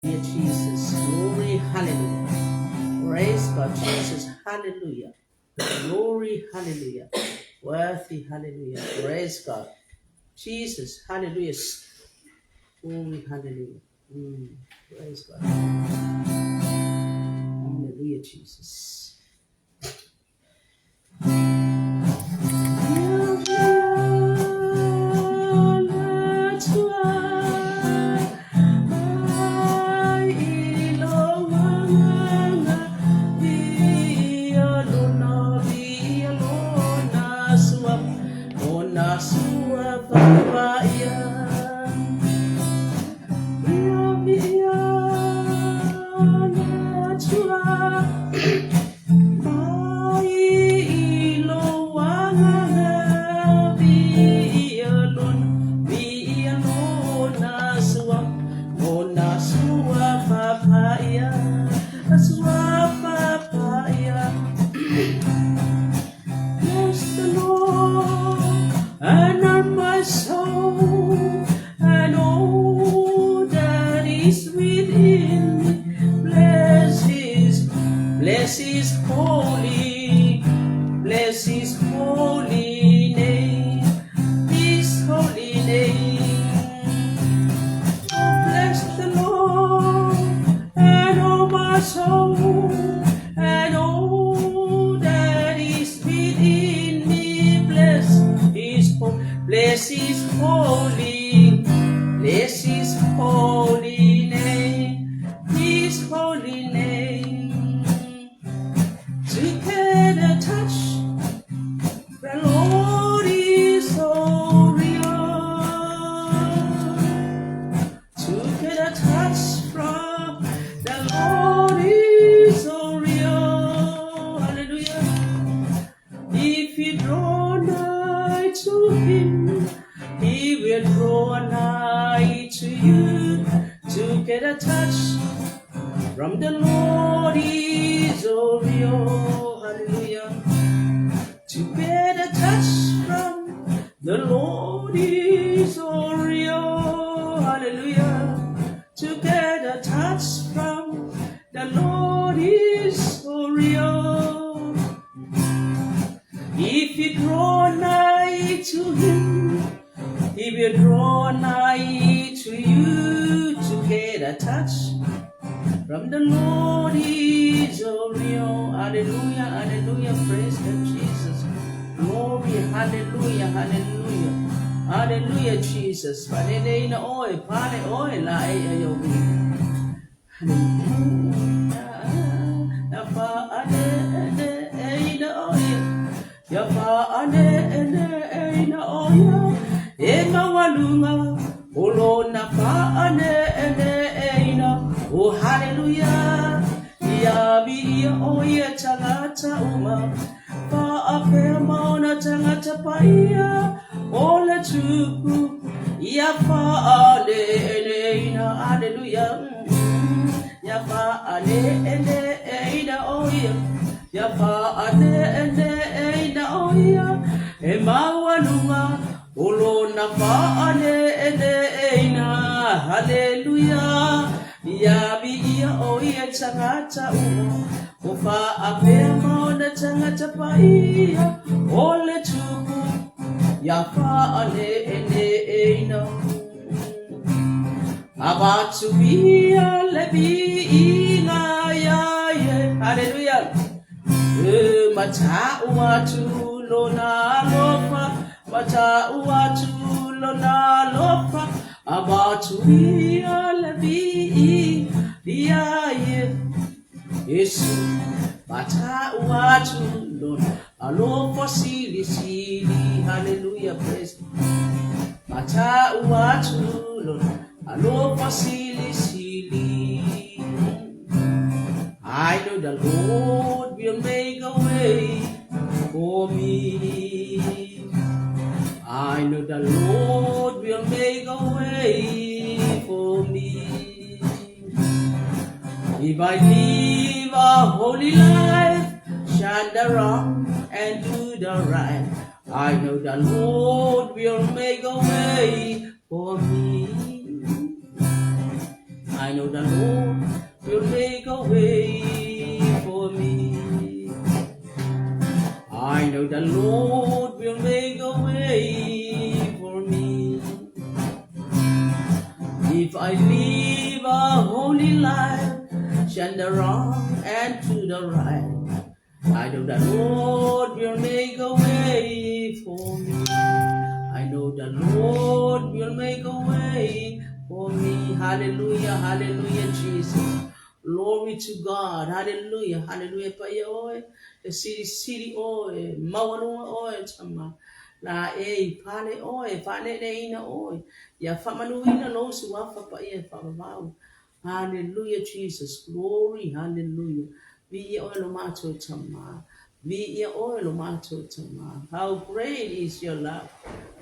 Hallelujah, Jesus. Glory, hallelujah. Praise God, Jesus. Hallelujah. Glory, hallelujah. Worthy, hallelujah. Praise God. Jesus, hallelujah. Glory, hallelujah. Praise God. Hallelujah, Jesus. Bless the Lord and all my soul and all that is within me. Bless his holy, bless his holy name, his holy name. Oh, bless the Lord and oh my soul and all that is within me. Bless his holy, bless his holy name, his holy name. To get a touch, the Lord is so real. To get a touch from the Lord is so real. Hallelujah. If you draw nigh to him, he will draw nigh to you. To get a touch from the Lord is so real. Hallelujah. To get a touch from the Lord is so real. Hallelujah. To get a touch from the Lord is so real. If you draw nigh to him, he will draw nigh to you. To get a touch from the Lord is so real. Hallelujah, hallelujah. Praise the Jesus. Glory, hallelujah, hallelujah. Hallelujah, Jesus. Palele ina oe, pale oe la e ayo. Hallelujah. Ya fa ane ene e ina oe. Ya fa ane ene e ina oe. E mawalunga, olo na fa ane ene e ina. Oh, hallelujah. Ia bi ia o ia tangata uma. Fa apea maona tangata paia. O le tupu. Ia fa ale ene ina. Hallelujah. Ia fa ale ene e ina o ia. Ia fa ane ene e ina o ia. E maualuga o lona fa ane ene e ina. Hallelujah. Ia bi ia o ia tangata uma. O fa apea maona tangata paia. O le tupu. Ia fa ane ene e ina. Avatu ia le viiga ia ie. Hallelujah. E mata'u atu lona alofa, mata'u atu lona alofa, avatu ia le viiga ia ie. Yesu, mata'u atu lona alofa silisili. Hallelujah, praise. Mata'u atu lona alofa silisili. I know the Lord will make a way for me. I know the Lord will make a way for me. If I live a holy life, shun the wrong and do the right, I know the Lord will make a way for me. I know the Lord will make a way for me. I know the Lord will make a way for me. If I live a holy life, shun the wrong and to the right, I know the Lord will make a way for me. I know the Lord will make a way for me. Hallelujah, hallelujah, Jesus. Glory to God. Hallelujah, hallelujah. Paia oe, e siri siri oe, maualuga oe, tama. La e i pale oe, faaleleina oe. Ia faamanuina lou suafa paia e faavavau. Hallelujah, Jesus. Glory, hallelujah. Viia oe lo matou Tama. Viia oe lo matou Tama. How great is your love.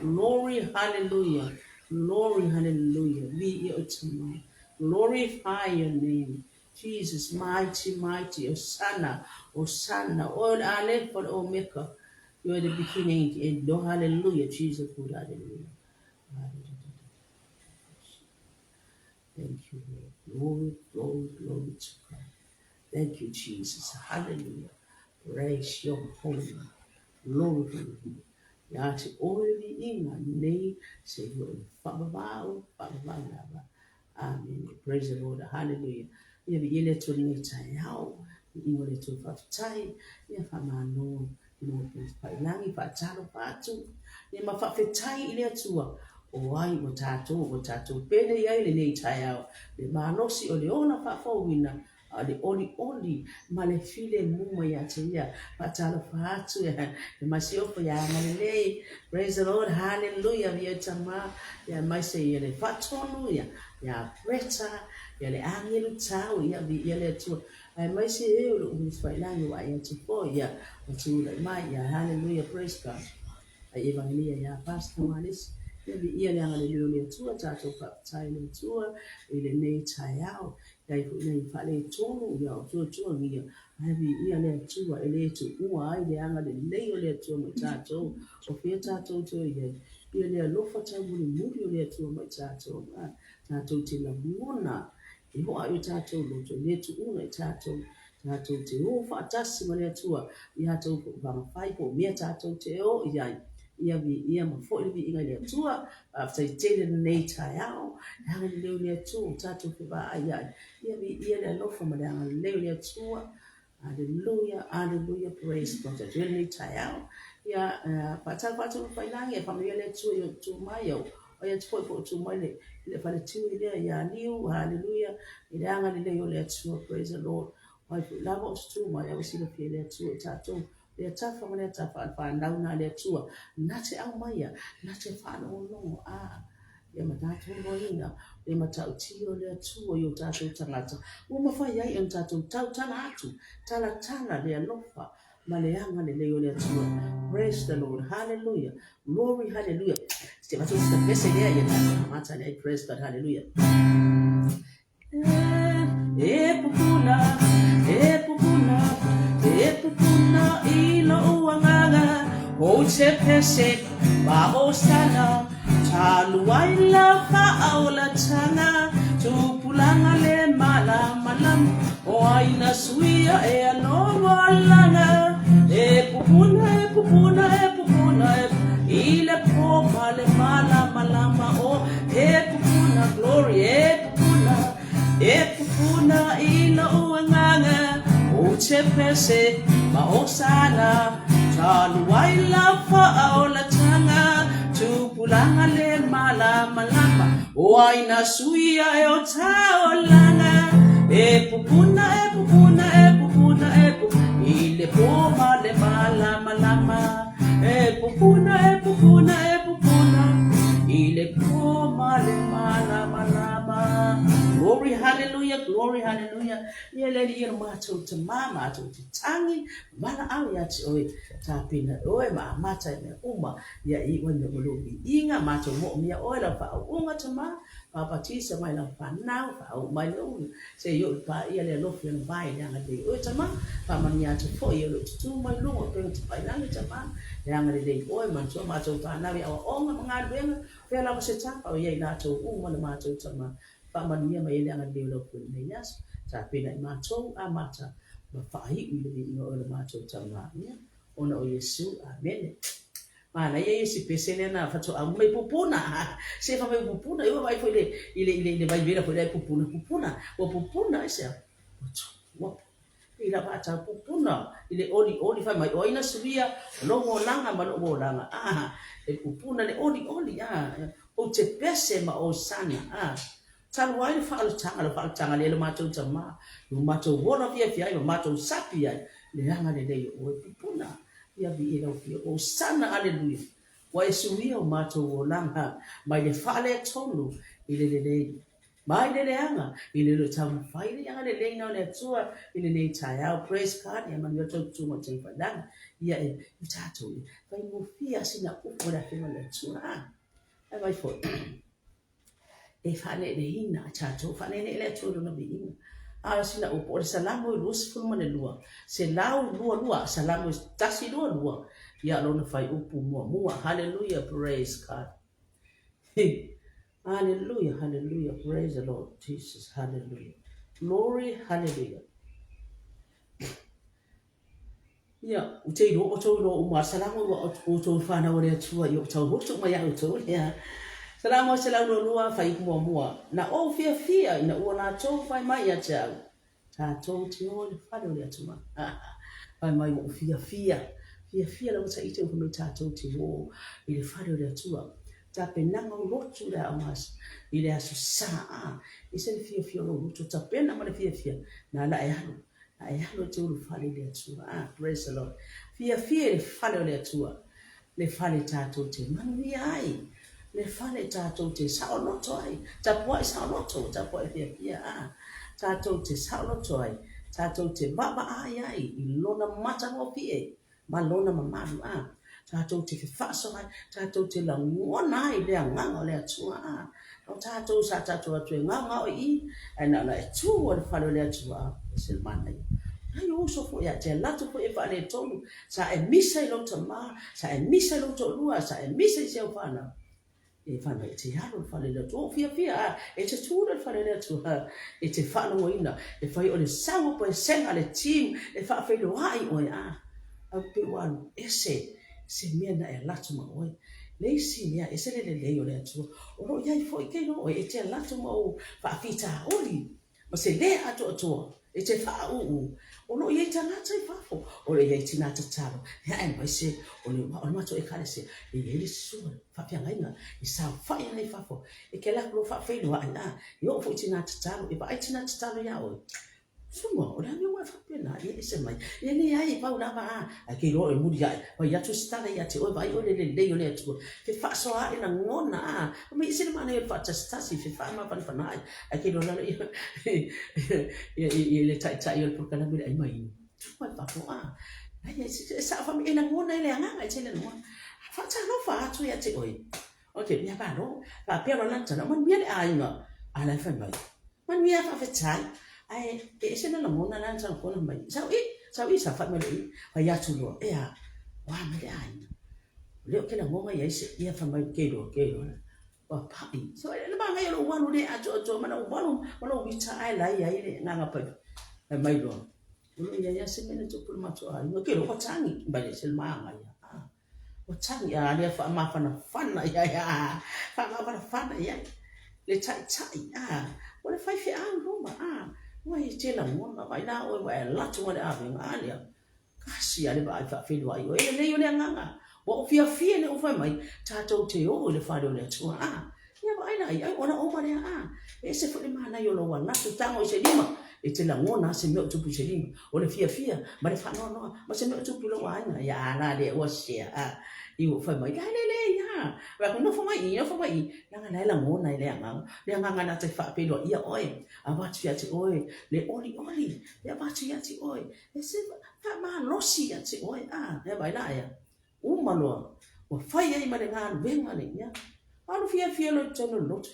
Glory, hallelujah. Glory, hallelujah. Viia oe Tama. Glorify your name. Jesus, mighty, mighty. Hosanna, Hosanna. Oe le Alefa le Omeka. You are the beginning and the end. Oh, hallelujah, Jesus. Good, hallelujah. Thank you, Lord. Glory, glory, glory to God. Thank you, Jesus. Hallelujah. Praise your holy name. Glory, hallelujah. Ia te oe viiga nei seia oo i le faavavau, faavavau lava. Amene. Praise the Lord. Hallelujah. Ia viia le Atua i lenei taeao. Viiga o le Atua faafetai. Ia faamalo i lou pailagi, faatalofa atu. Ia ma faafetai i le Atua o ai ua tatou, ua tatou pele ai lenei taeao, le malosi o le ola faafouina, a o le olioli ma le filemu mai ia te ia. Faatalofa atu le masiofo ia agalelei. Praise the Lord, hallelujah, via tama, ia mai se ia le faatonu, ia, ia Bretta, ia le agelu tau, ia viia le Atua. Aemaise e o lou Uifailagi ua ai atu foi, ia, ua tulai mai, ia, hallelujah, praise God. Ai Evangelia ia Pastor Malesi, ia viia le agalelei o le Atua, tatou faafetai i le Atua i lenei taeao, e ai foi nei faaletonu, ia o tuatuagia, ae viia le Atua e le tuua ai le agalelei o le Atua ma i tatou, o fea tatou te o i ai, ia le alofa taumulimuli o le Atua ma i tatou, tatou te lagona E hoa i o tātou loto, e le tuuna i tātou, tātou te ō faatasi ma le Atua i a tou whakawhai po o mea tātou te ō i ai. Ia viia ma foi le viiga i le Atua, faafetai tele lenei taeao, le agalelei o le Atua ua tātou fevaai ai. Ia viia le alofa ma le agalelei o le Atua. Aleluia, aleluia, praise God. Atu lenei taeao. Ia, faatau faatau failagi, e faamanuia le Atua i o tu mai au. Oi atu foi po o tu mai le, le faletiui lea ia Liu, haleluia, i le agalelei o le Atua, praise the Lord. Oi foi lava o tu mai au silafia le Atua i tātou. Lea tafa ma lea tafa a le whanau nā le Atua. Nā te au maia, nā te whaalongolongo, a. Ia ma tātou loaina, le matautia o le Atua i o tātou tangata. Ua mawhai ai ona tātou tautala atu, talatala le alofa ma le agalelei o le Atua. Praise the Lord. Hallelujah. Glory, hallelujah. Se te vatu se pese lea ia tātou amata lea. Praise God. Hallelujah. E pupuna, e pupuna, e pupuna i lou agaga, ou te pese ma Hosana, talu ai la faaolataga, tupulaga le malamalama, o ai na suia e aloaloalaga. E pupuna, e pupuna, e pupuna, e i le po ma le malamalama, o e pupuna, glory, e pupuna, e pupuna i lou agaga, ou te pese ma Hosana, talu ai la faaolataga, tupulaga le malamalama, o ai na suia e o taolaga. E pupuna, e pupuna, e pupuna, e pupuna, i le po ma le malamalama. E pupuna, e pupuna, e pupuna, i le po ma le malamalama. Glory, hallelujah, glory, hallelujah. Ia le Alii e lo matou tama, matou te tangi, valaau ia te oe, tapena e oe ma amata i mea uma, ia iu ai mea uma lou viiga, matou moomia oe lau faauuga tama, Papatisa mai lau fanau, faauu mai le ulu, seia oo i paia le alofi o le vai le agalelei oe tama, faamanuia atu foi o loo tutū mai luga o pega tafailagi tama, le agalelei oe manatua matou fanau i aoaoga ma galuega, fea lava se tapa o iai latou uma le matou tama. Faamanuia mai ai le agalelei o lau Afioga i lenei aso. Tapena i matou amata ma faaiu i le viiga o le matou Tama, ia, ona o Iesu. Amene. Manaia ia si pese lea na faatoa mai pupuna. Se fa mai pupuna, i ua vaai foi i le i le i le vaivela foi lea pupuna, pupuna. Ua pupuna aisea? Ua I la vaatau pupuna i le olioli fai mai o ai na suia lou olaga ma lou olaga a e pupuna le olioli a ou te pese ma ou sana a talu ai le faaolataga le faaolataga lea lo matou tama lo matou ola fiafia ai ma matou sapi ai le agalelei o oe pupuna ia viia lau afioga o sana aleluia ua e suia o matou olaga mai le faaletonu i le lelei Mai le leaga i le le taumafai le agaleleina o le Atua i lenei taeao. Praise God, ia manuia tou tutuga o Teifailagi. Ia e i tatou e faigofie a sina upu o le Afioga i le Atua. A, ae vai foi. E faaneeneina a tatou, faaneenee le Atua i lona viiga. A o sina upu, o le Salamo e 22, 122, Salamo e 122, ia lona faiupu muamua. Hallelujah, praise God. Hallelujah, hallelujah, praise the Lord Jesus, hallelujah. Glory, hallelujah. Ia, u te iloa outou iloa uma, salamo ua outou whanau o le Atua i o tau hotu mai a outou lea. Salamo 122, whai muamua. Na ou fiafia ina ua latou whai mai ia te au. Tatou te o i le fale o le Atua. Fai mai ua ou fiafia, fiafia lava ta ite ua fai mai tatou te o i le fale o le Atua. Tapenaga o lotu le aoga i le aso Sa a. Ese le fiafia o lou loto, tapena ma le fiafia, na la e alu, na e alu e te ulufale i le Atua. Ah, praise the Lord. Fiafia i le fale o le Atua. Le fale tatou te manuia ai, le fale tatou te saoloto ai, tapuai saoloto, tapuai fiafia, a, tatou te saoloto ai, tatou te vaavaai ai i lona matagofie ma lona mamalu, a, tatou te fefaasoa ai, tatou te lagona ai le agaga o le Atua, a, o tatou sa tatou atu e gaogao i i, ae na ona e tu o le fale o le Atua, a, ese le manaia. Ai o uso foi a te alu atu foi e faaletonu, Sa e misa i lou tama, sa e misa i lou toalua, sa e misa i si au whanau. E whanau, e te alu le fale le Atua. O fiafia, a, e te tū le fale le Atua. E te whaalogoina, e whai o le sau o paesenga le team, e whaawheiloai oe, a. Au pe ua alu ese, se mea na e alatu ma oe. Le isi mea, ese le lelei o le Atua. O loo iai foi ke iloa oe, e te alatu ma ou whaafitauli. Ma se lē atoatoa e te faaūū, o lo o i ai tagata i fafo, o lo o i ai tinā tatalo, he aemaise o le o le matou Ekalesia, e i ai le susuga faafeagaiga e saofai ana i fafo, e ke alu atu loa faafeiloai, a, e oo foi i tinā tatalo, e vaai tinā tatalo iā oe, Susuga, o le a mea ua e faapena ai, e ese mai, e leai, e pau lava a, ae ke iloa oe muli ae, fai atu se tala ia te oe, vaai oe le lelei o le Atua, fefaasoa ae lagona, a, fai mai ese le manaia o le faatasitasi, fefaamafanafana ae, Ae kei lalo ia ia le taitai o le polokalame le ai mai inu. Tuu mai fafo a. Ai e sa fa e lagona e le agaga e tele lagona. Faatalofa atu ia te oe. Okay, mea malo. Faapea loa lana tala, manuia le aiga. A la e fai mai. Manuia faafetai. Ae e ese le lagona lana tala kona mai. Sau i, sau i sa fai mai le i. Fai atu loa, e a, ua mai le aiga. Leo ke lagona ia ise, ia fai mai ke iloa, ke iloa. Ua paʻi. So, e le manaia lou alu le atoatoa ma lou alu ma lou ita ae la e i ai le agaga paia. Fai mai loa, o lo o i ai lava se mea na tupu i le matou aiga, ke loa ua tagi, mai le ese le manaia. Ah, ua tagi a lea faamafanafana i ai, ah, faamafanafana i ai le taitai, ah, o le faifeau loma, ah, ua e te lagona, vaai la oe ua e alu atu ma le avega, a lea. Kasi a le vaai faafeiloai oe lelei o le agaga. Ua ou fiafia ina ua fai mai, tatou te oo i le fale o le Atua. A, ia vaai la i ai, ola oma lea, a, e ese foi le manaia o lou alatu tago i se lima, e te lagona a se mea o tupu i se lima, o le fiafia ma le faanoanoa ma se mea o tupu i lou aiga. Ia, a la lea ua sea, a, i ua fai mai, la lelei, a, fai atu, nofo mai i, nofo mai i, leaga la e lagona e le agaga, le agaga na te faafeiloaia oe, avatu ia te oe le olioli, e avatu ia te oe E se faamalosi ia te oe, a, ea mai la ea, uma loa, ua fai ai ma le galuega le ia. Alu fiafia loa i totonu o le lotu.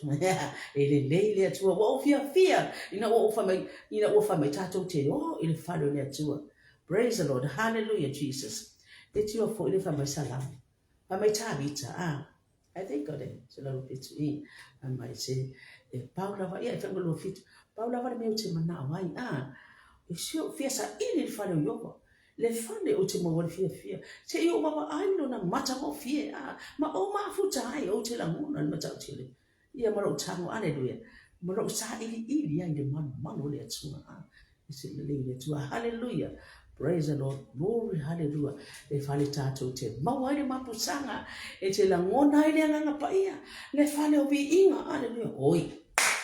E lelei le Atua, ua ou fiafia ina ua ou fai mai, ina ua fai mai tatou te o i le fale o le Atua. Praise the Lord, hallelujah Jesus. E tio foi le fai mai Salamo, fai mai Tavita, a. I think o le 107 i, fai mai se, e pau lava, ia e fai mai 27, pau lava le mea ou te manao ai, a, e se ou fia saili i le fale o Iowa, le fale ou te maua ai le fiafia, se i ou vaavaai lona matagofie, a, ma ou mafuta ai, ou te lagona le matautia le, ia ma lou tago, aleluia, ma lou sailiili ai i le malumalu o le Atua, a, e se lelei o le Atua, haleluia, praise the Lord, glory, haleluia, le fale tatou te maua ai le mapusaga, e te lagona ai le Agaga Paia, le fale o viiga, aleluia, oi,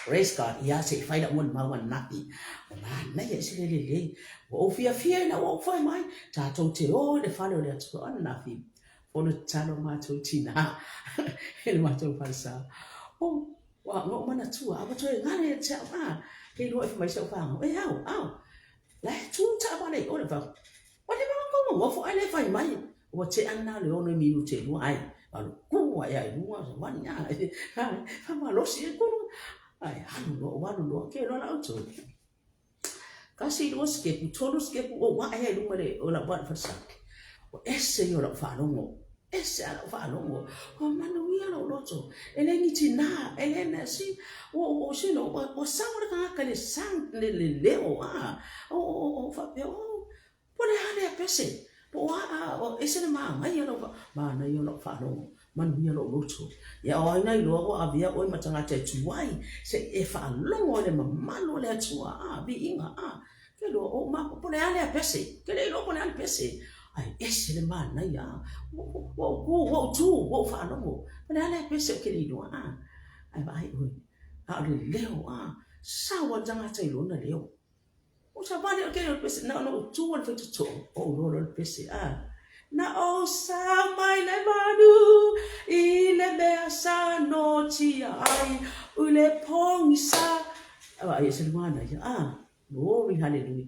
praise God, ia se i fai lau molimau ananafi, o manaia e se le lelei, ua ou fiafia ina ua ou fai mai, tatou te o i le fale o le Atua ananafi, Fono tatalo matou tina i le matou falesa. Oh, ua na ou manatua, a ua toe galo ia te au, a, ke iloa e fai mai si au whanau, e au, au, la e tu taavale i o le whau. Ua le maga kou nofo ai le fai mai. Ua te ana le ono i minute e lua ai. Alu ku ai ai lua, sa wani a, fa malosi e kuru. Ai, alu loa, ua alu loa, ke loa la au toe. Tasi, lua sikepu, tolu sikepu, ou ae ai i luma le, o lau wā i le falesa. Ua ese ia o lau faalogo. Ese a lau faalogo. Ua manuia lou loto. E le ni tinā, e le mea si, ua, ua, ua, ua, ua sao le tagata i le sound, le, le leo, a, o, o, o, faapea, oh, Po o le a lea pese, po o a, a, o ese le manaia lau fa, manaia lau faalogo, manuia lou loto. Ia o ai na iloa ua avea oe ma tagata e tuai, se i e faalogo i le mamalu o le Atua, a, viiga, a. Ke iloa, o ma, po o le a lea pese, ke le iloa po o le a le pese, ae ese le manaia, a. Ua, ua ou ku, ua ou tu, ua ou faalogo, po o le a lea pese ou te le iloa, a. Ae vaai oe, a o le leo, a, sau lava le tagata i lona leo. O savali o kēia pese, na ona ou tu o le faitotoa, ou loa loa le pese, a. Na ou sau mai le manu i le mea sa notia ai i le pogisa. A, ai ese le manaia, a. Glory, hallelujah.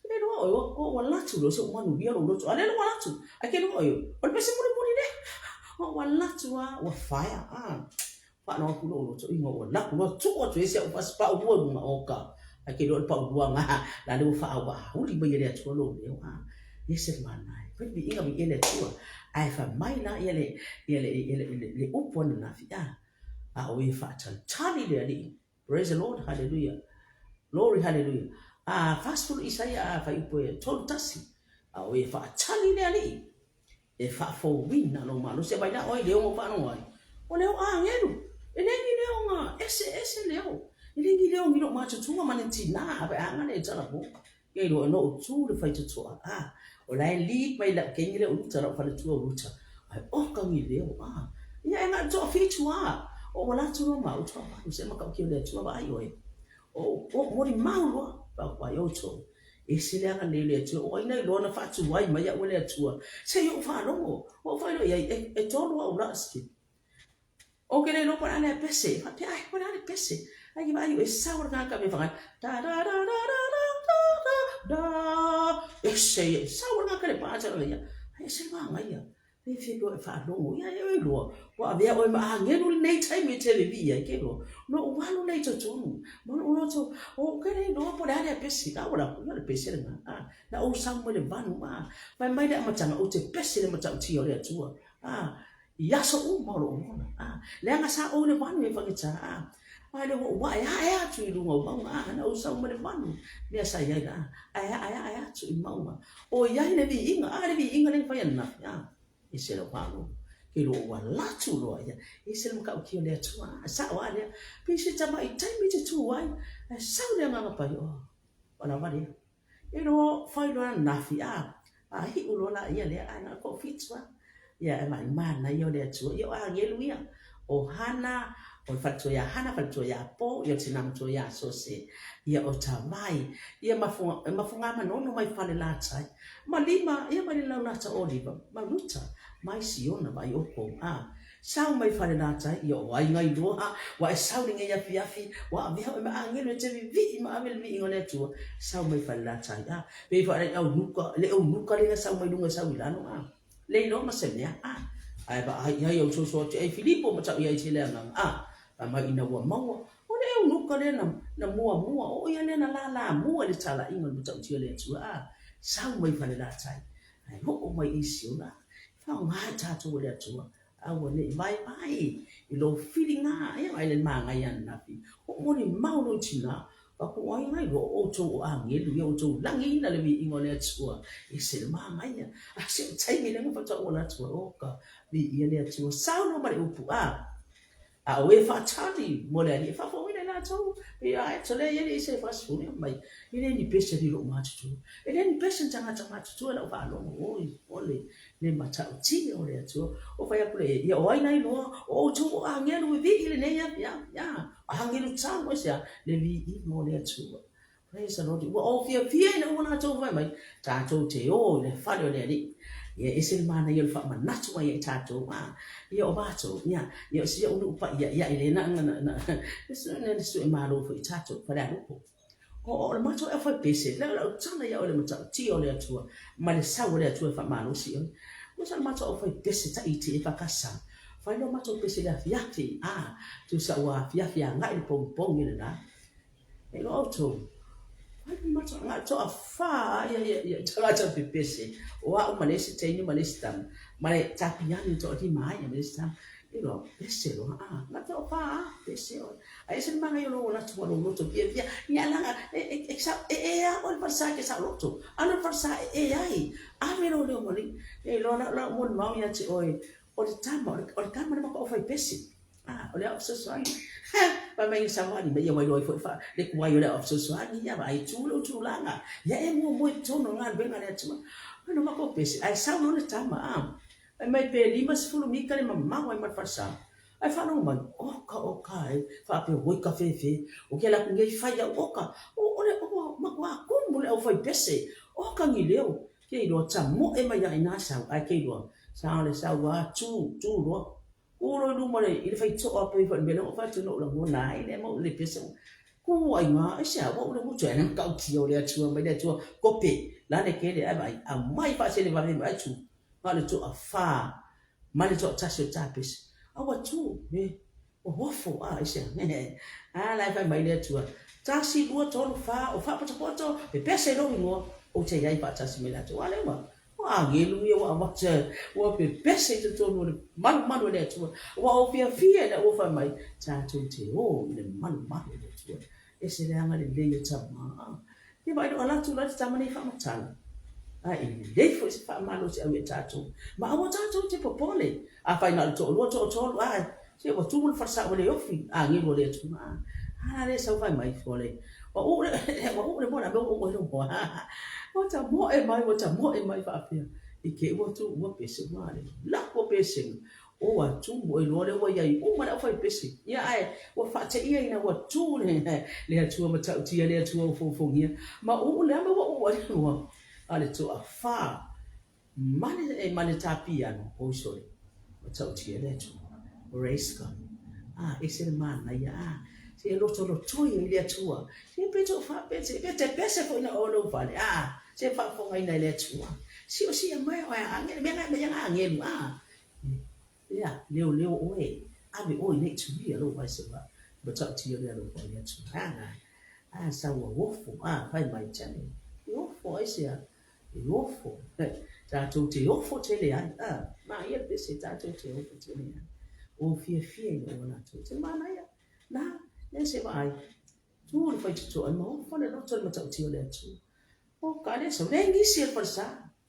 Le loa oe, o, ua latu loa se u manuia lou loto. A le ua latu, ai ke loa oe, o le pese mulimuli lea. O ua latu a, ua faea, a. Faalogo atu lou loto i ua laku loa tuu atu ai si au pau lua i luga o ka. Ai ke loa le pau lua nga la le ua faauauli mai e le Atua lou leo a. Ese le manaia. Fai viiga viia le Atua. Ae fai mai la ia le ia le ia le le, le upu ananafi a. A o e faatalitali le Alii. Praise the Lord, hallelujah. Glory, hallelujah. A 40 Isaia a fai upu e 31. A o e faatali le Alii. E faafouina lou malosi. E vai la oe i le ogo faalogo ai, o leo agelu, e le ni leo nga ese ese leo, e le ni leo ni lou matutuga ma ni tina a pe aga le tala po. Ia iloa e noʻu tu le faitotoa, a, o la e lead mai lau keiki lea o Ruta, lau faletua o Ruta, ai oka ni leo, a, ia e na toafitu a, o ua latu loa ma au toavalu, se matautia o le Atua vaai oe. O, o molimau loa, vaai outou. Ese le agalelei o le Atua, o ai na iloa na faatuai mai au e le Atua, se i ou faalogo, ua ou faailoa i ai, e, e tolu au laa skip. Ou ke le iloa po o le a lea pese, faapea, ai, po o le a le pese. Ai ke vaai, e sau le tagata me whangai, da da da da da da da da da, ese ia, e sau le tagata le pātara ia, ai ese le māngaia. E fia koe e faalogo, ia e oe loa, ua avea oe ma agelu lenei taimi e te vevii ai, ke loa, no ou alu lea i totonu, ma lou loto, o ke le iloa po o le a lea pese, a ua laku, ia o le pese lena, a, na ou sau mai le vanu, a, fai mai le amataga, ou te pese i le matautia o le Atua, a, i aso uma o lou ola, a, leaga sa ou i le vanu e fageta, a, a le ua ou ae ae atu i luga o mauga, a, na ou sau mai le vanu, mea sa i ai la, ae ae ae atu i mauga, O i ai le viiga, a le viiga lea na fai ananafi, a, ese lau faalogo. Ke loa ua latu loa ia, ese le matautia o le Atua, a, sao a lea. Pei se tamai taimi te tu ai, ae sau le Agaga Paia, oh, ua lava lea. E loa fai loa ananafi, a, a hiʻu loa la ia lea, ae na o le toafitu lava. Ia, e vaai, manaia o le Atua. Ia, o agelu ia, o Hana, o le faletua iā Hana, faletua iā Po, ia o le tinā matua iā Sose, ia o Tavai, ia mafuga, mafuga manono mai Falelatai, ma Lima, ia mai le laulata o Oliva, ma Ruta, mai Siona, vaai oukou, a, sau mai Falelatai, ia o aiga i loa, ua e sau i lenei afiafi, ua avea oe ma agelu e te vivii ma ave le viiga o le Atua, sau mai Falelatai, a, pei foi le aunuka, le eunuka lea na sau mai luga sau i lalo, a. Le iloa ma se mea, a. Ae vaai i ai ou soso atu i ai Filipo ma tau i ai tele agaga, a. Fai mai ina ua maua, o le eunuka lea na, na muamua, o ia lea na lālā mua i le talaiga o le matautia o le Atua, a. Sau mai Falelatai, ae oo mai i Siona, faaaoga i tatou e le Atua. Aua ne i vaivai i lou filiga, ia vaai le manaia ananafi, o molimau lou tina, Aku ai ngai loa o outou o agelu ia outou lagiina le viiga o le Atua, ese le manaia. A si ou taimi lea na faatoa ou ala atu ai, oka, viia le Atua, sau loa ma le upu, a, a o e faatali mo le Alii e faafofogaina i latou, ia ae tole ia le ise e faasifuni mai, e le ni pese ni lou matutua, e le ni pese ni tagata matutua i lau faalogo, oi, ole, le matautia o le Atua. Ua fai atu le, ia o ai la iloa, o outou o agelu e vii lenei afiafi, a, agelu tau aisea? Le viiga o le Atua. Praise the Lord. Ua ou fiafia ina ua latou fai mai, tatou te o i le fale o le Alii. Ia ese le manaia o le faamanatu mai ia i tatou, a, ia o matou, ia, ia o si ou nuu paia, ia e le na, na, na, na, na sue malo foi i tatou, Falealupo. O le matou ea fai pese, lea o lau tala ia oe le matautia o le Atua, ma le sau o le Atua e faamalosi oe. Ua sa le matou au fai pese taiti e fakasa. Fai loa matou pese i le afiafi, a, tusa ua afiafi agai le pogipogi lena. E iloa outou, fai le matou agai toafa ia, ia, ia, tagata pepese, o au ma le isi teine ma le isi tama, ma le tapiani toalima ai ma le isi tama. Iloa, pese loa, a, na toafa a, pese oe. Ae ese le manaia o lou ola atu ma lou loto fiafia, ia laga e e e sa e e a oe le falesa e te saoloto. Alu le falesa e e ai, ave lou leo moni. E iloa lau lau molimau ia te oe, o le tama, o le tama le maka o fai pese. Ah, o le ao fesoasoani. Ha, fai mai savali mai ia ua iloa ai foi fa le tuai o le ao fesoasoani ia vaai tu lou tulaga. Ia e muamua i totonu o galuega a le Atua. Ai no matou pese, ae sau loa le tama, ah. Fai mai pe 50 mita le mamao ai ma le falesa. Ae faalogo mai, oka oka e, faapea oi ka fefe, o ke ala aku nei fai au oka, o ole o matua kumu le au fai pese, oka ni leo, ke iloa tamoe mai ia ina sau, ae ke iloa, sa ole sau a tu, tu loa, ku loa i luma le, i le faitoa pei foi le mea lea ua fai atu na ou lagona ai lea ma ou le pese, ku ai ngā, aisea, ua ou le gutu, ae na matautia o le Atua mai le Atua, kope, lale kele, ae vaai, aumai faasele vave mai, ae tu, na o le toafa ma le toatasi o le tapesi, a ua tu, e, ua ofo, a, aisea, a la e fai mai le Atua, tasi, lua, tolu, fa, o faapotopoto, pepese lou igoa, ou te i ai faatasi me latou. A lea ua, ua agelu ia ua avatu, ua pepese i totonu o le malumalu o le Atua. Ua ou fiafia ina ua fai mai, tatou te o i le malumalu o le Atua. Ese le agalelei o tama. Ia vaai loa alu atu la le tama nei faamatala. A e lelei foi se faamalosiau ia tatou. Ma aua tatou te popole. Afai na o le toalua, toatolu, a se ua tumu le falesa ua le ofi agelu o le Atua. A la le sau fai mai fole. Ua uu le, ua uu le moa, ua uu ai lou moa. Ua tamoe mai, ua tamoe mai faapea. I te i ua tu, ua pese, ua le lako pesega. O a tu oi loa lea ua iai uma le aufaipese. Ia ae ua faateia ina ua tu le le Atua matautia le Atua ua fofogia. Ma uu le ama ua uu ai loa a le toafa ma le ma le tapiano oi sole matautia le Atua. Praise God. A ese le manaia a se lotolotoi ai le Atua. Se pe tou faapese pe te pese foi na o lou fale a se faafofogaina e le Atua. Si'osi'a mai oe a angelu mea nga mea nga angelu a Ea, leoleo oe, ave oe nei tuia lou vae seua, matautia le alofa o le Atua. A, a, sau ua ofo, a, fai mai, Tane, e ofo aisea? E ofo, tatou te ofo tele ai, a, manaia le pese, tatou te ofo tele ai. O fiafia ina ua latou, te manaia, na, lea se vaai, tu le faitotoa, e maofa le loto i le matautia o le Atua. O ka lea sau, leai nisi e le falesa,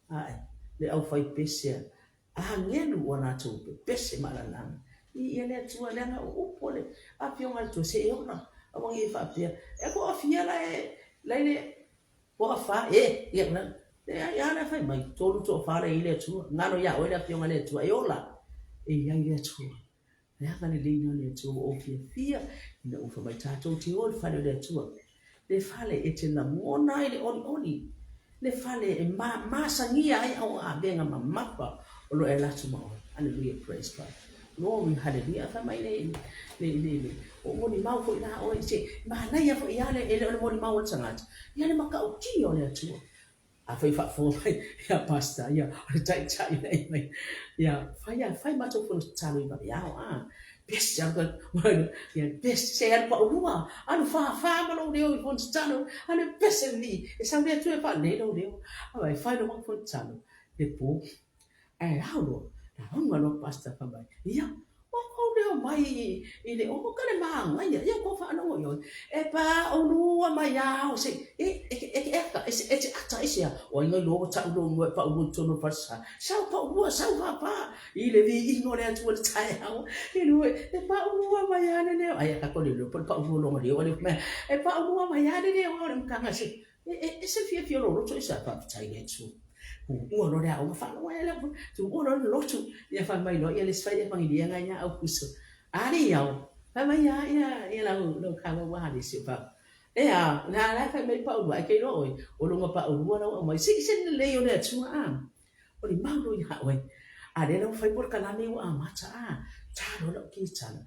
Ae, le aufaipese a agelu ua latou pepese maalalaga. I ia le Atua, leaga o upu a le Afioga a le Atua, se e ola, aua ne i e faapea, E ko afia la e, la i le toafa, e, ia, leai, a la e fai mai, tolu toafa la e i ai le Atua, galo ia oe le Afioga a le Atua, e ola, e i ai le Atua. Le agalelei lena o le Atua ua ou fiafia ina ua fai mai tatou te o i le fale o le Atua, le fale e te lagona ai le olioli, le fale e mamasagia ai au avega mamafa o lo o e ala atu ma oe. Hallelujah, praise God. Glory, hallelujah. Fai mai le, le, le, le, o molimau foi la oe, se manaia foi ia le, e le o le molimau o le tagata, ia le matautia o le Atua. Afai faafofoga mai ia Pastor ia o le taitai lea mai ia fai a fai matou fono tatalo i vaeao a best ia best se alu paulua alu fafa ma lou leo i fono tatalo alu best le alii e sau le Atua e faalelei lou leo ae fai lo matou fono tatalo le po ae ao loa. Lauga loa Pastor fai mai, Ia, ua kou leo mai i le o ka le māgaia, ia kou faalogo i oi, e pāulua mai ao se, e, e, e, e ata, e, e te ata i sea, o ai ngai loa ua ta'u lou igoa e paulua i totonu o le falesa, sau paulua, sau pāpā, i le viiga o le Atua i le taeao, e lua, e paulua mai lava le leo, ai a kākou le iloa po o le paulua loa leo, e paulua mai lava le leo o le makaga se, E, e, ese le fiafia o lou loto i sa faafetai i le Atua. Tuua loa le aoga faalogo ai le tuua loa le lotu. Ia fai mai loa ia le isi fai evangelia ngai ia Aukuso. Ali au, fai mai ia ia ia lau lau kaua ua ali si pa. E a, na la fai mai paulua ai ke iloa oi, o longa paulua lau aumai. Si se lelei o le Atua a. O le mau loa ia oe. A lea la ua fai polokalame ua amata a, ta loa lau kitala.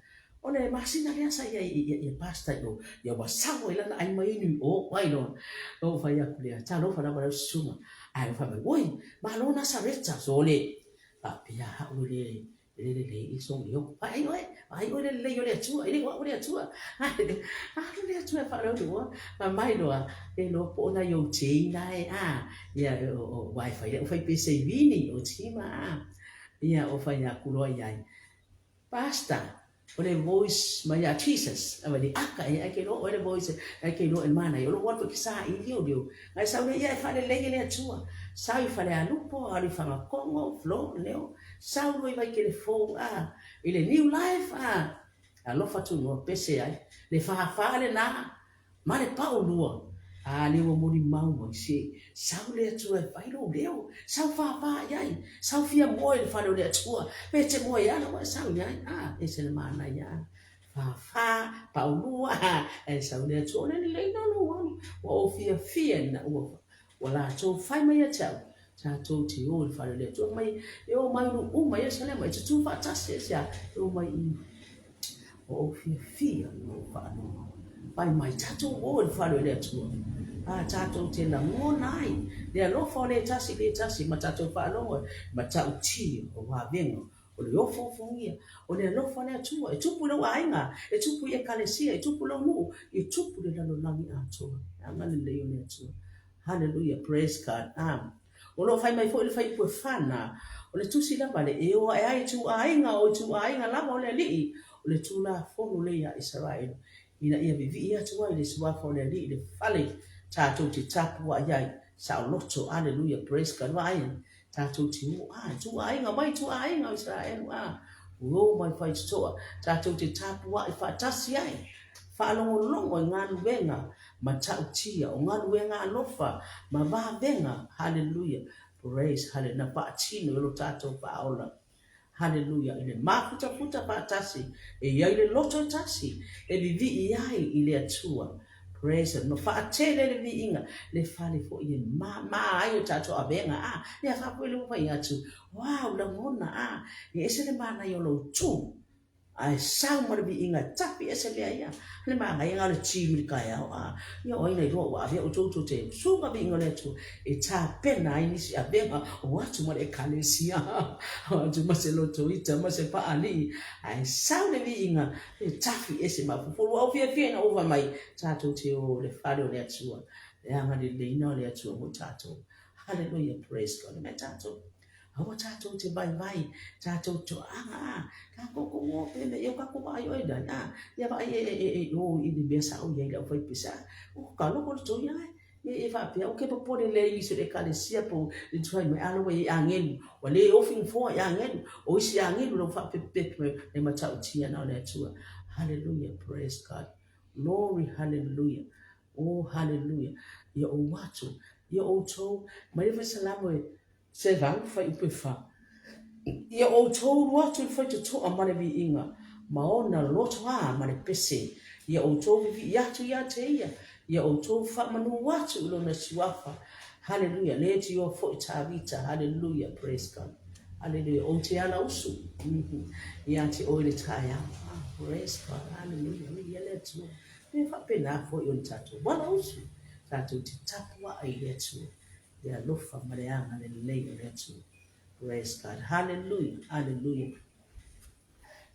O le masina lea sa ia i ia pasta i o, ia ua sau ai lana ai mai inu i o, ai loa. Ou fai atu lea, talofa lava lau susuga. Ae ua fai mai, oi, malo Nasareta, sole. Faapea au e le E le lelei i sou leo. Vaai oe, vaai oe le lelei o le Atua, e le o au le Atua. Alu le Atua e faaleolua, ma mai loa, e loa po o nai ou teina e, a, ia, o, o, e fai le fai pese i vini, o tima, a, ia, o fai aku loa i ai. Pastor, o le voice mai a Jesus, a le aka e ai ke loa oe le voice, ai ke loa e mana, o lo walu ke sa i lio lio. Ai sau le ia e faalelei e le Atua. Sau i Falealupo, alu i Fagakogo, Flo, leo, Sau loa i Vaikele fou a, i le new life a, alofa Tunoa pese ai, le fāfā lenā, ma le paulua, a lea ua molimau mai se, sau le Atua e fai lou leo, sau fāfā i ai, sau fia moe i le fale o le Atua, pe te moe ala ua e sau i ai, a, ese le manaia a, fāfā, paulua, ae sau le Atua, o le lelei lena o lou alu, ua ou fiafia ina ua Ua latou fai mai ia te au, Tatou te o i le fale o le Atua mai, e o mai nuu uma Ierusalema, e tutū faatasi e se a, e o mai i ua ou fiafia i lou faalogo. Fai mai, tatou o i le fale o le Atua, a tatou te lagona ai le alofa o le tasi i le tasi ma tatou faalogo ma ta'utia o vavega o le ofoofogia, o le alofa o le Atua, e tupu i lou aiga, e tupu i Ekalesia, e tupu i lou nuu, e tupu i le lalolagi atoa. Le agalelei o le Atua. Hallelujah, praise God. Amen. O lo o fai mai foi le fuaiupu e fana, o le tusi lava le e o ae ai ituaiga o ituaiga lava o le Alii, o le Tulafono lea ia Isaraelu, ina ia vivii atu ai le suafa o le Alii i le fale tatou te tapuai ai, saoloto, hallelujah, praise God, vaai, Tatou te o, a, ituaiga mai ituaiga o Isaraelu, a, ua o mai faitotoa, tatou te tapuai faatasi ai, faalogologo i galuega matautia, o galuega alofa ma vavega, haleluia, praise, haleluia, na faatino e lo tatou Faaola, haleluia, i le mafutafuta faatasi, e i ai le loto e tasi, e vivii ai i le Atua. Praise the Ma faatele le viiga, le fale foi e māmā ai o tatou avega, a, ia faafoe le ua fai atu, wow, lagona, a, e ese le manaia o lou tū, ae sau ma le viiga e tapi ese mea ia, le manaia na o le gym i le taeao, a, ia o ai na iloa ua avea outou tou te suga viiga o le Atua, e tapena ai nisi avega o atu ma le ekalesia, o atu ma se loto ita ma se faalii, ae sau le viiga E tafi ese ma fufulu au fiafia ina ua fai mai, tatou te o i le fale o le Atua, le agaleleina o le Atua mo tatou. Hallelujah, praise God. Le mea tatou, aua tatou te vaivai, tatou toaga, a, tatou ko o pe me ia ka ko vai oi dai, a, ia vai e e e o i le mea sa o ia i le au fai pesa. O ka loko le toi ai. E e faapea, o ke popole lea i nisi o le ekalesia po le tuai mai, alo ua i ai agelu, ua le ofi nofoa i agelu, o isi agelu lau faapepepepe mai, le matautia na o le Atua. Hallelujah, praise God. Glory, hallelujah. Oh, hallelujah. Ia ou atu, ia outou, mai le Salamo e se valu fuaiupu e fa. Ia outou ulu atu i le faitotoa ma le viiga, ma ona loto a ma le pese. Ia outou vivii atu ia te ia, ia outou faamanū atu i lona suafa. Haleluia, le tioa foi Tavita, haleluia, praise God. Haleluia, ou te ala usu ia te oe le taeao. Ah, praise God, haleluia, viia le Atua. E faapena foi o le tatou ala usu, tatou te tapuai i le Atua. Le alofa ma le agalelei o le Atua. Praise God. Hallelujah. Hallelujah.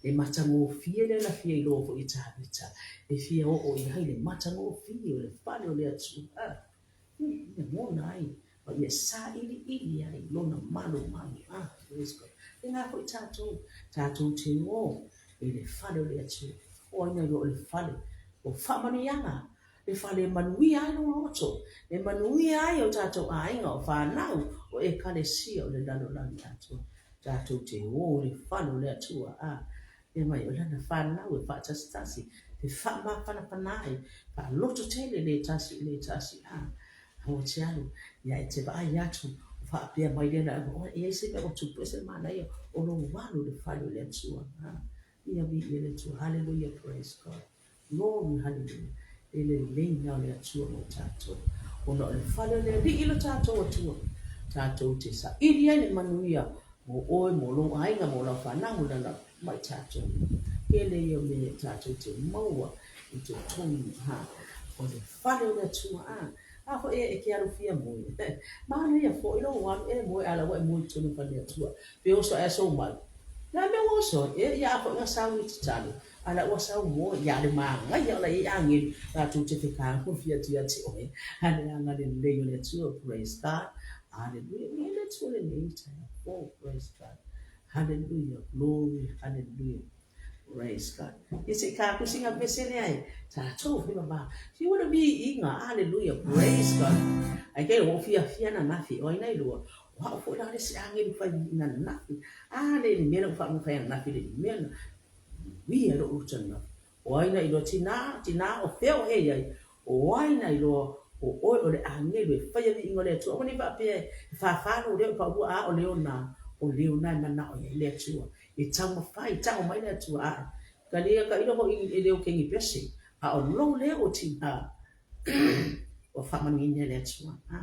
Le matagofie lea na fia iloa foi e Tavita, e fia oo i ai le matagofie o le fale o le Atua. Ah, lagona ai, ma ia sailiili ai lona malumalu. Ah. Praise God. Tēnā foi tātou, tātou te ō i le fale o le Atua. O ai nei o le fale o faamanuiaga, le fale e manuia ai lou loto, e manuia ai o tātou aiga, o whānau, o ekalesia o le lalolagi atoa. Tātou te ō i le fale o le Atua, ā, e mai o lana whānau e whaatasitasi, te whaamāwhanawhana ai, whaaloto tele le tasi i le tasi, ā, Aua te alu, ia e te vaai atu, o faapea mai lea na, o e ai se mea ua tupu ese le manaia o lou alu i le fale o le Atua. Ha, ia viia le Atua. Hallelujah, praise God. Glory, hallelujah. Le lelei o le Atua mo tatou. Ona o le fale o le Alii lo tatou Atua. Tatou te saili ai le manuia mo oe, mo lou aiga, mo lau whanau, mo lana mai tatou. Tele ia mea tatou te maua i totonu, ha, o le fale o le Atua, a, a foi e ke alu fia moe, manaia foi lou alu e moe a la ua e moe i totonu o le fale o le Atua, pe oso ae sou mai. Le a mea ua oso ai? E, ia a foi na sau i tatalo, a la ua sau moe, ia le manaia o la e i ai agelu, latou te fekagofie atu ia te oe, a le agalelei o le Atua, praise God, hallelujah, me le Atua lenei taeao, oh, praise God, hallelujah, glory, hallelujah. Praise God. Ia se i kākusi ngā pese lea e tātou whai mama. Si ua mi inga, hallelujah, praise God. Ai kei o fia fia na nafi, o ai nei lua. O hao foi la le se angelu whai na nafi. A le le mea na wha whai na nafi le mea na. Wia lo uta na. O ai nei lua tina, tina o fea o hei ai. O ai na iloa o oe o le agelu e faia viiga o le Atua? Aua ne i faapea e fāfā lou leo i paulua, a o leo na, o leo na e manao i ai le Atua. E taumafai, tago mai le Atua ae. Kalia ka ilo hoʻi e leo kengi pese, a o lou leo o tinā, ua faamanuiina e le Atua. A,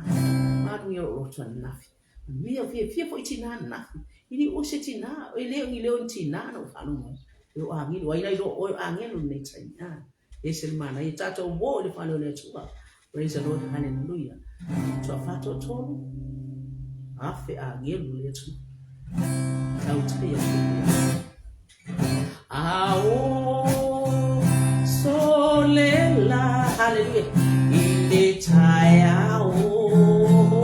manuia lou loto ananafi. Manuia, fiafia foi tinā ananafi. I le o se tinā, e le o ni leo ni tinā na ou faalogo ai. Leo agelu, ai la iloa o oe o agelu lenei taimi. A. Ese le manaia tatou mo i le fale o le Atua. Praise the Lord, hallelujah. Tuawhātoatolu, afe agelu le Atua. Tautai atu le Atua. A o solela, hallelujah, i le taeao,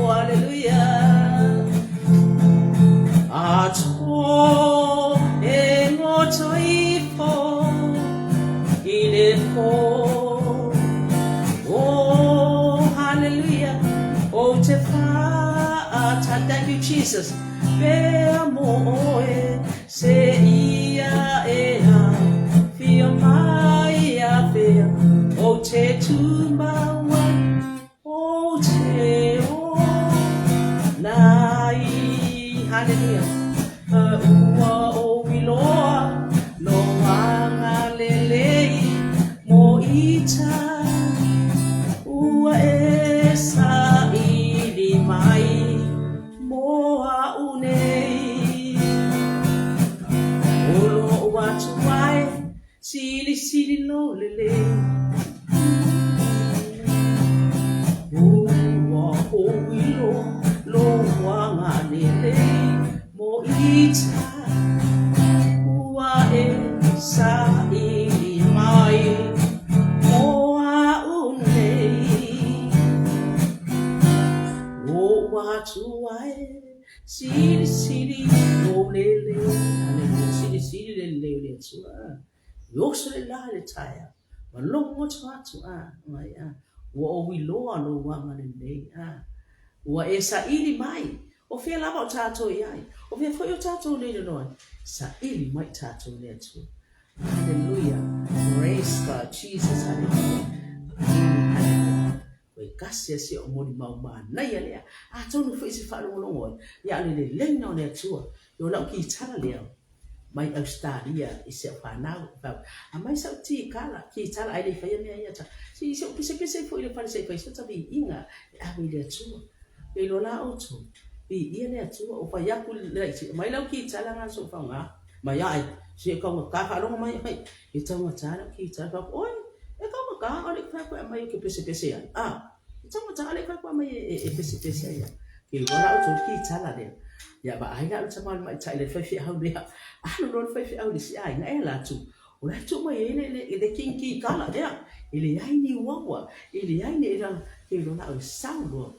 hallelujah. A tō e ngoto ifo, I le pō. Oh, hallelujah. O te whaata. Thank you, Jesus. Pea mō oe, se ia e a, whio mai a whea, o te tūmau ai, o te o, nā i, hallelujah. Ua ou iloa no Agalelei mo ita ua e saili mai mo aʻu nei. O loʻu atu ai silisili lou lelei. Ua ou iloa lou agalelei mo ita ua e saili mai mo aʻu nei. Loʻu atu ai silisili lou lelei. Hallelujah. Silisili le lelei o le Atua. I oso le la i le taeao. Ua logo atu atu, a, mai, a. Ua ou iloa lou agalelei, a. Ua e saili mai. O fea lava o tātou i ai? O fea foi o tātou nei loa ai? Saili mai tātou le Atua. Hallelujah. Praise God. Jesus. Hallelujah. Hallelujah. Koe kasi a se o moni mau manaia lea. Atonu foi se whaalongolongo ai. Ia le lelei na o le Atua. I o lau kitara lea mai Australia i si au whanau, fau, a mai sau tikala, kitala ai le i whaia mea ia ta, si se o pese pese foi le whare se i whai so ta viiga e ave i le Atua. E iloa la outou, viia le Atua, o whai aku le laiti, mai lau kitala nga so whau nga, mai ae, si e kaunga ka whaalongo mai ai, e taungata lau kitala, whau, oi, e kaunga ka, o le whai koe a mai o ke pese pese ai, a, E taumata ale kai kua mai e pese pese ai. Ke iloa la outou kitala lea. Ia vaai la le tama le maʻitai le faifeau lea. Alu loa le faifeau i le isi aiga e ala atu. O la e tuu mai ai le king kitala lea. E leai ni uaua, e leai ni ela ke iloa la e sau loa.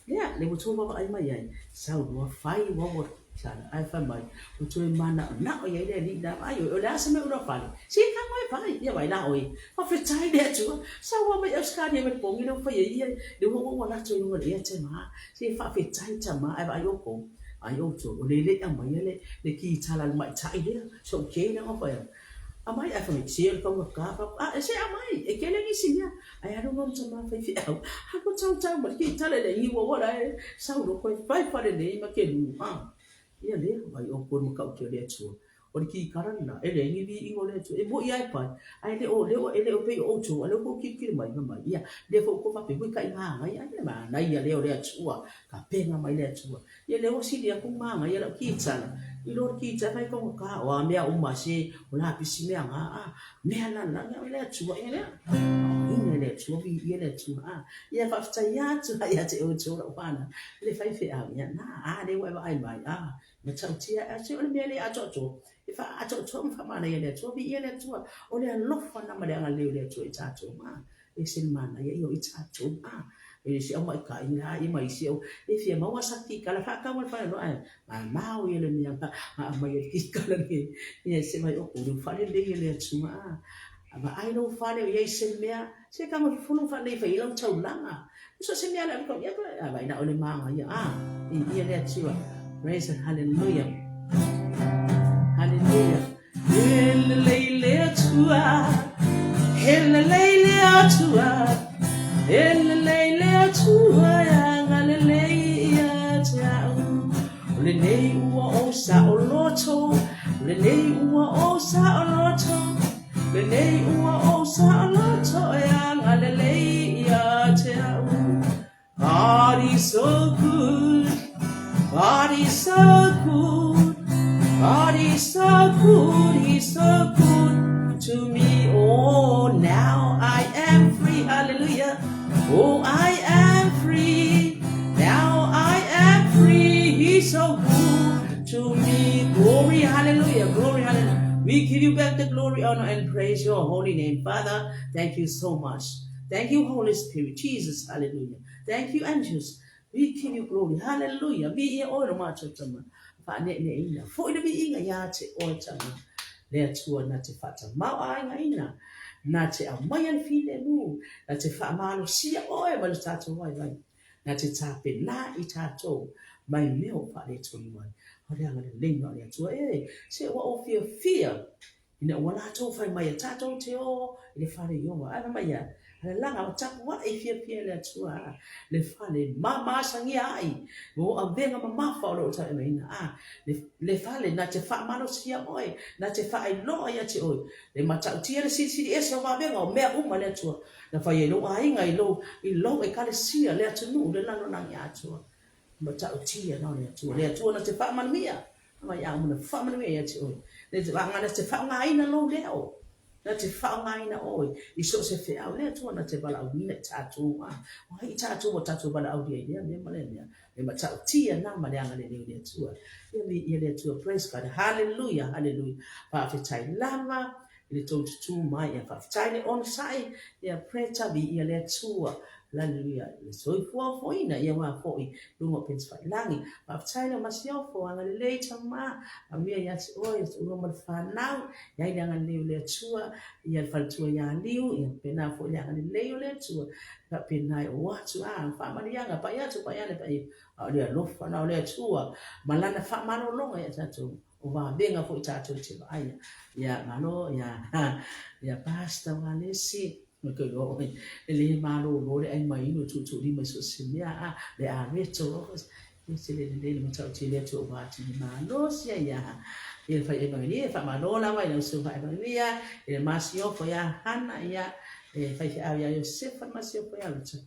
Lea, le ua tou vaavaai mai ai, sau loa fai uaua. Sala, ae fai mai, ua toe manaonao i ai le alii la, vaai oe, o le a se mea ua fale? Se i tago e vaai, ia vaai la oe. Faafetai le Atua, sau lava mai Ausetalia mai le pogi lea ua fai ai ia, lea ua ua alu atu ai i luga i le ea tama. Se faafetai tama, ae vaai outou, vaai outou, o lea e le i aumaia le, le kitala a le ma'itai lea, so okay lea na fai atu. Aumai ae fai mai, se o le taugata, fai atu, a, se aumai, e tele nisi mea. Ae alu loa le tama faifeau, alu tautau ma le kitala i le niu aua la e sau loa toe fai faalelei ma kelu, a. Ia lea, vaai outou i le matautia o le Atua. O le kikala lena, e leai ni viiga o le Atua. E moni lava e pai, ae le o, le o, e le o pei o outou, a o lea ua outou tilotilo mai, fai mai, ia, lea foi ua outou faapea, ui kai manaia, ai le manaia lea o le Atua, tapena mai le Atua. Ia lea ua sili atu manaia lau kitala, i lo le kitala fai taugata, o a mea uma se, o lapisi mea na, a, mea la la, ia o le Atua ea lea. Ina le Atua, viia le Atua, a. Ia faafetai atu la ia te outou lau fanau, le faifeau, ia na, a lea ua e vaai mai, a, matautia, a se o le mea le atoatoa, e faaatoatoa ma faamanaia e le Atua, viia le Atua, o le alofa lena ma le agalelei o le Atua i tatou, a. Ese le manaia ia o i tatou, a, e se au maʻitaʻi la ia ma isi au e fia maua sa kikala faatau ma le faleoloa ae mamao ia le mea na aumai ai le kikala nei. Ia se mai o le faalelei e le Atua, a vaai lou fale o i ai se mea, se tago e fufulu ma faalelei fai ai lau taulaga. So se mea le au ia a vaai na o le manaia, a, viia le Atua. Praise and hallelujah. Hallelujah. He lelei le Atua, he lelei le Atua, he lelei le Atua e agalelei ia te au. O lenei ua ou saoloto, o lenei ua ou saoloto, lenei ua ou saoloto e agalelei ia te au. God is so good, God is so good, God is so good, He's so good to me. Oh, now I am free, hallelujah. Oh, I am free, now I am free. He's so good to me. Glory, hallelujah, glory, hallelujah. We give you back the glory, honor, and praise your holy name, Father. Thank you so much. Thank you, Holy Spirit, Jesus, hallelujah. Thank you, angels. We give you glory, hallelujah. Viia oe lo matou tama, faaneneina. Foi le viiga ia te oe tama. Le Atua na te faatamaoaigaina, na te aumaia le filemu, na te faamalosia oe ma le tatou vaivai, na te tapena i tatou mai mea o faaletonu ai. O le agalelei o le Atua e, se ua ou fiafia Ina ua latou fai mai e tatou te o i le fale Ioga, ae fai mai ia, Alalaga ua tapuai fiafia le Atua, le fale mamasagia ai mo avega mamafa o lou taemaina, a, le, le fale na te faamalosia oe, na te faailoa ia te oe, le matautia le silisili ese o vavega o mea uma le Atua, na fai ai lou aiga i lou, i lou ekalesia, le atunuu, le lalolagi atoa. Matautia na o le Atua, le Atua na te faamanuia, Mai a una faamanuia ia te oe. Le te vaga na te faaaogaina lou leo, na te faaaogaina oe i so o se feau. Le Atua na te valaauina i tatou, a o ai i tatou ua tatou valaaulia i lea mea ma lea mea. Le matautia na ma le agalelei o le Atua. Ia viia le Atua. Praise God. Hallelujah, hallelujah. Faafetai lava i le tou tutū mai. Ia faafetai le onosai. Ia Preta, viia le Atua. Hallelujah. Le soifua ofoina ia wā foi luga o Pensafailagi. Faafetai le masiofo, agalelei tama, manuia ia te oe, te ua ma le whanau, ia i le agalelei o le Atua, ia le faletua ia Liu, ia pena foi le agalelei o le Atua, faapena e o atu, a, faamanuiaga, pai atu, pai ane, pai, a o le alofa na o le Atua, ma lana faamalologa ia tatou. O vavega foi tatou te vaaia. Ia malo ia ia Pastor Walesi ma ke iloa oe e le malolo le ai mai inu tuutuulima i so o se mea a le areto ia se le lelei le matautia le Atua ua atili malosi ai ia ia le fai evangelia e faamalo lava i lau susuga evangelia i le masiofo ia Hana ia e faifeau ia Iosefa le masiofo ia Ruta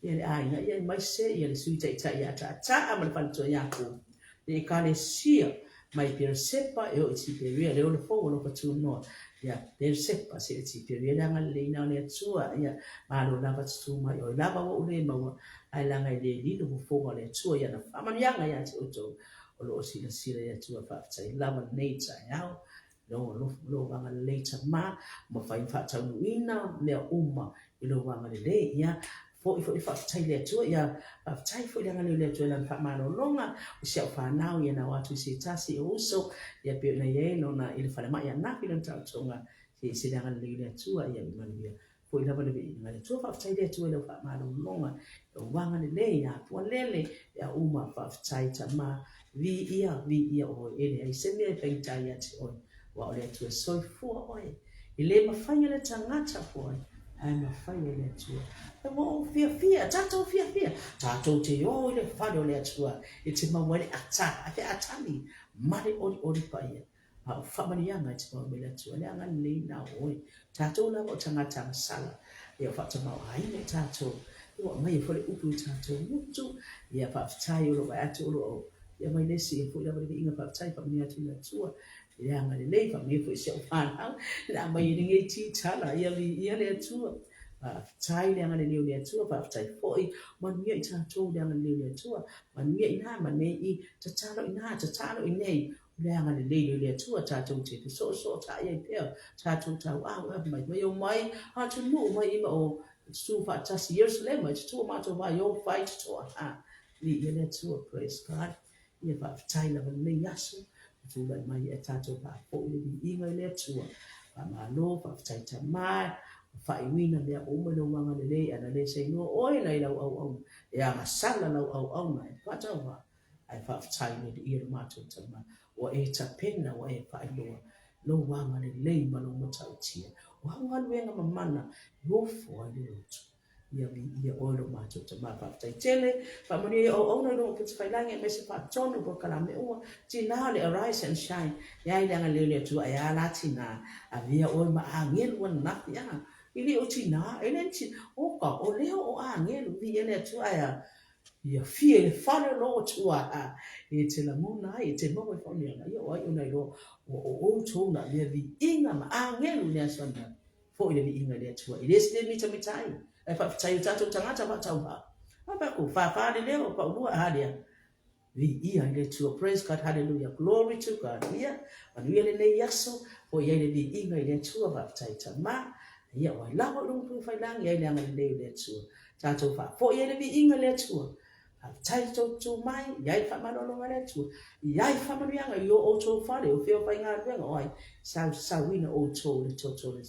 ia le aiga ia aemaise ia le Sui Taitai ia Taataa ma le faletua ia Ko le Ekalesia mai Peresepa e oo i Tiperia, le ola fou o loka tunoa, ia Peresepa seia Tiperia le agaleleina o le Atua, ia malo lava tutu mai oe lava ua ou le maua, ae laga e le lilo fofoga o le Atua i ana faamanuiaga ia te outou o lo o silasila i Atua. Faafetai lava lenei taeao, lou alofa ma lou agalelei tama, ua mafai ona faataunuuina mea uma i lou agalelei, ia. Foi foi le faafetai i le Atua, ia faafetai foi le agalelei o le Atua i lana faamalologa, o si au fanau ia na o atu i se tasi o uso, ia pei ona i ai lona i le falemai ananafi lona taotoga, se i ese le agalelei o le Atua, ia manuia foi lava le viiga i le Atua. Faafetai i le Atua i lau faamalologa, lou agalelei, ia Pualele, ia uma, faafetai Tama, viia, viia oe, e leai se mea e faigata ia te oe, aua o le Atua e soifua oe. E le mafai e le tagata foi, ae mafai e le Atua. E ua ou fiafia, tatou fiafia, tatou te o i le fale o le Atua e te maua ai le ata, a featali ma le olioli paia. A o faamanuiaga e te maua mai le Atua, le agalelei na o oe. Tatou lava o tagata agasala, ia o faatamaoaiga i tatou, ua aumaia foi le upu i tatou motu, ia faafetai o lo o vaai atu o lo o ia mai le isi, ia foi lava le viiga faafetai faamanuia atu i le Atua. Le agalelei, faamanuia foi i si au fanau, le a mai ai lenei titala, ia viia le Atua. Faafetai le agalelei o le Atua, faafetai foi, manuia i tatou le agalelei o le Atua, manuia i ina, manuia i i, tatalo i ina, tatalo i inei, o le agalelei o le Atua, tatou te fesoosootai ai pea, tatou tauau e mai, mai omai atunuu mai i ma o tutu faatasi i Ierusalema, i tutu o matou vai o fai totoa, ha, viia le Atua, praise God. Ia faafetai lava lenei aso ua tulai mai ai tatou faafoi le viiga i le Atua. Faamalo, faafetai Tama, ua faaiuina mea uma i lou agalelei, ana le sainoa oe nai lau auauna, e agasala lau auauna e faatauvaa, ae faafetai le Alii e lo matou Tama, ua e tapena, ua e faailoa lou agalelei ma lou matautia, o au galuega mamana e ofo ai le loto. Ia viia oe lo matou Tama faafetai tele. Faamanuia i auauna i luga o Upufailangi aemaise faatonu polokalame uma. Tina o le Arise and Shine. E ai le agalelei o le Atua e a la tina. Avea oe ma agelu ananafi a. I le o tina, e le ni tina. Oka, o lea o agelu, viia le Atua ae a. Ia fia i le fale o lou Atua a. E te lagona ai, e te maua i faamanuiaga. Ia o ai ona iloa ua o outou na avea viiga ma agelu i le aso ananafi. Foi le viiga i le Atua. E le se le mitamita ai, ae faafetai i o tatou tagata faatauvaa. A faku, fāfā le leo, paulua, a lea. Viia i le Atua. Praise God, hallelujah, glory to God. Ia, manuia lenei aso, foi ai le viiga i le Atua, faafetai Tama. Ia, o ai lava i luga pufailangi ai le agalelei o le Atua. Tatou faafoi ai le viiga i le Atua. Faafetai i tou tu mai, i ai le faamalologa a le Atua, i ai faamanuiaga i o outou fale, o fea o faigaluega, o ai sausauina outou i le toto o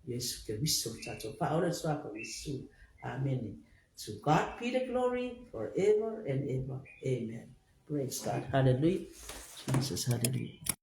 Iesu Keriso lo tatou Faaola le Suafa o Iesu. Amene. To God be the glory forever and ever. Amen. Praise God. Hallelujah. Jesus, hallelujah.